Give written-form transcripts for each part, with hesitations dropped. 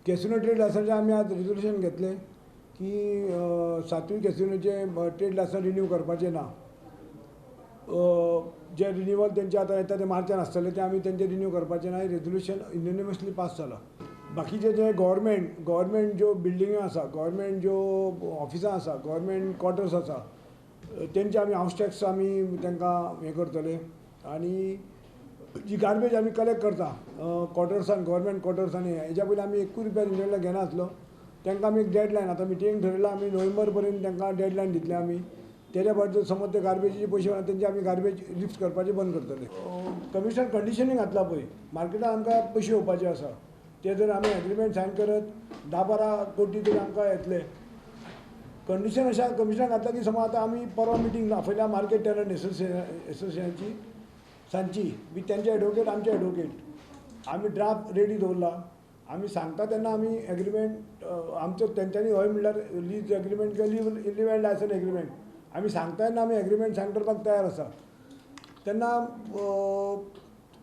Casino trade लायसन्साचें आमी आज resolution घेतलें की सातूय कॅसिनोचे ट्रेड लायसन रिन्यू करपाचें ना. जे रिन्युअल तेंचे आतां येता ते मार्चान आसतले, ते आमी तेंचे रिन्यू करपाचें ना. रेजोल्युशन युनिनिमसली पास जाला. बाकीचे जे गव्हर्मेंट ज्यो बिल्डिंग्यो आसा, गव्हर्मेंट ज्यो ऑफिसां आसा, गव्हर्मेंट क्वॉर्टर्स आसा, तेंचे आमी हावस टॅक्स आमी तांकां हें करतले. आनी जी गार्बेज आमी कलेक्ट करता क्वॉर्टर्सान, गव्हर्मेंट क्वॉर्टर्सांनी, हेज्या पयलीं आमी एकूय रुपया तेंचे कडल्यान घेनासलो. तांकां आमी एक डेडलायन आतां मिटिंगेक ठरयलां, आमी नोव्हेंबर पर्यंत तांकां डेडलायन दितले आमी. तेज्या भायर जर समज ते गार्बेजीचे पयशे मेळना तेंचे आमी गार्बेज लिफ्ट करपाचें बंद करतले. कमिशन कंडिशनींग घातला पळय, मार्केटान आमकां पयशे येवपाचे आसा, ते जर आमी एग्रीमेंट सायन करत 10-12 कोटी तरी आमकां येतले. कंडिशन अशें कमिशन घातलां की समज आतां आमी परवा मिटींग आपयल्या मार्केट टेनंट एसोसिएशनाची सांजची, विथ तेंचे एडवोकेट, आमचे एडवोकेट. आमी ड्राफ्ट रेडी दवरला. आमी सांगता तेन्ना आमी एग्रीमेंट आमचो तेंच्यांनी हय म्हणल्यार लीज एग्रीमेंट किंवा लीव एंड लायसन एग्रीमेंट आमी सांगता तेन्ना आमी एग्रीमेंट सायन करपाक तयार आसा. तेन्ना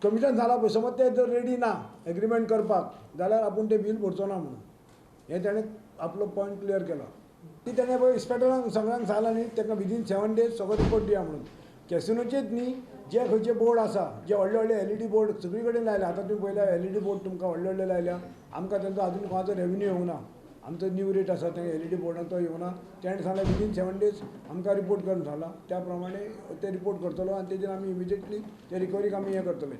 कमिशन जाला पळय, समज ते जर रेडी ना एग्रीमेंट करपाक जाल्यार आपूण ते बील भरचो ना म्हणून हें ताणें आपलो पॉयंट क्लियर केला. ती ताणें पळय इन्स्पेक्टरांक सगळ्यांक सांगलां न्ही, तांकां विदीन 7 डेज सगळो रिपोर्ट दिया म्हणून. कॅसिनोचेच न्ही, जे खंयचे बोर्ड आसा, जे व्हडले व्हडले एलईडी बोर्ड सगळी कडेन लायल्या. आतां तुमी पळयल्या एलईडी बोर्ड तुमकां व्हडले व्हडले लायल्या. आमकां तेंचो आजून कोणाचो रेवेन्यू येवंक ना. आमचो न्यू रेट आसा ते एलईडी बोर्डान तो येवना. तेणें सांगलें विदीन 7 डेज आमकां रिपोर्ट कर सांगला, त्या प्रमाणे ते रिपोर्ट करतलो आनी तेजेर आमी इमिजिएटली ते रिकवरीक आमी हें करतले.